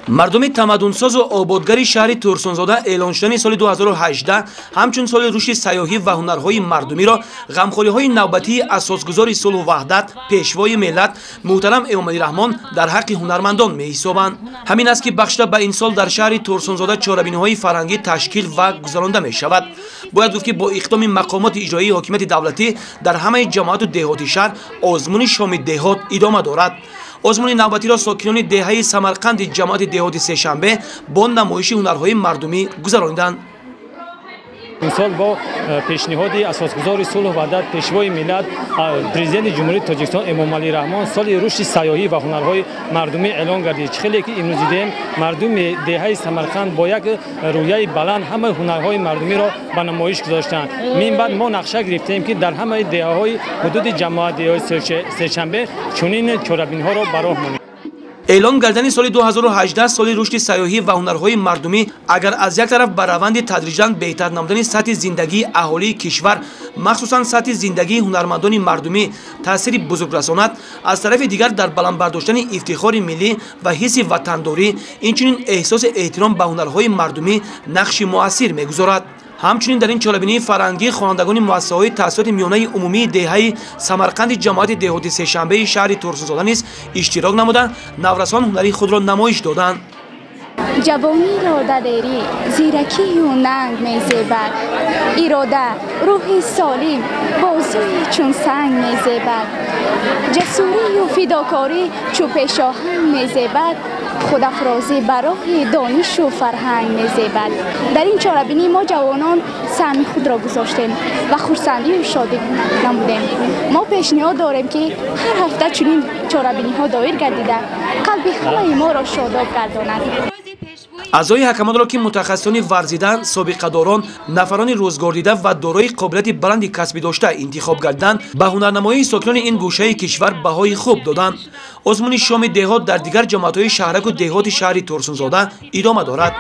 Мардуми тамаддунсозу ободгари шаҳри Турсунзода эълон шудани соли 2018 ҳамчун соли рушди сайёҳӣ ва ҳунарҳои мардумиро ғамхориҳои навбатии асосгузори сулҳу ваҳдат, пешвои миллат муҳтарам Эмомалӣ Раҳмон дар ҳаққи ҳунармандон меҳисобанд. Ҳамин аст, ки бахшида ба ин сол дар шаҳри Турсунзода чорабиниҳои фарҳангӣ ташкил ва гузаронда мешавад. Бояд гуфт, ки бо иқдоми мақомоти иҷроии ҳокимияти давлатӣ дар ҳамаи ҷамоату деҳоти шаҳр озмуни шоми деҳот идома дорад. Озмуни навбатиро сокинони деҳаи Самарқанди ҷамоати деҳоти Сешанбе бо намоиши ҳунарҳои мардумӣ гузарониданд. Имсол бо пешниҳоди асосгузори сулҳу ваҳдат, пешвои миллат, президенти Ҷумҳурии Тоҷикистон Эмомалӣ Раҳмон соли рушди сайёҳӣ ва ҳунарҳои мардумӣ эълон гардид. Чӣ хеле ки имрӯз дидем, мардуми деҳаи Самарқанд бо як рӯҳияи баланд ҳамаи ҳунарҳои мардумиро ба намоиш гузоштанд. Мин баъд мо нақша гирифтем, ки дар ҳамаи деҳаҳои ҳудуди ҷамоат деҳаи Сешанбе чунин чорабиниҳоро ба роҳ монем. Эълон гардани соли 2018 соли рушди сайёҳӣ ва ҳунарҳои мардумӣ агар аз як тараф ба раванди тадриҷан беҳтар намудани сатҳи зиндагии аҳолии кишвар, махсусан сатҳи зиндагии ҳунармандони мардумӣ таъсири бузург расонад, аз тарафи дигар дар баланд бардоштани ифтихори миллӣ ва ҳисси ватандорӣ, инчунин эҳсоси эҳтиром ба ҳунарҳои мардумӣ нақши муассир мегузорад. Ҳамчунин дар ин чорабинии фарҳангӣ хонандагони муассисаҳои таҳсилоти миёнаи умумии деҳаи Самарқанди ҷамоати деҳоти Сешанбеи шаҳри Турсунзода низ иштирок намуда, наврасон ҳунари худро намоиш доданд. Ҷавониро далерӣ, зиракию нанг мезебад, ирода, рӯҳи солим, бозуи чун санг мезебад, ҷасурию фидокорӣ чу пешоҳанг мезебад, худафрозӣ ба роҳи донишу фарҳанг мезебад. Дар ин чорабинӣ мо ҷавонон саҳми худро гузоштем ва хурсандию шодӣ намудем. Мо пешниҳод дорем, ки ҳар ҳафта чунин чорабиниҳо доир гардида, қалби ҳамаи моро шодоб гардонад. Аъзои ҳакамонро, ки мутахассисони варзида, собиқадорон, нафарони рӯзгордида ва дорои қобилияти баланди касбӣ дошта интихоб гардиданд, ба ҳунарнамоии сокинони ин гӯшаи кишвар баҳои хуб доданд. Озмуни шоми деҳот дар дигар ҷамоатҳои шаҳраку деҳоти шаҳри Турсунзода идома дорад.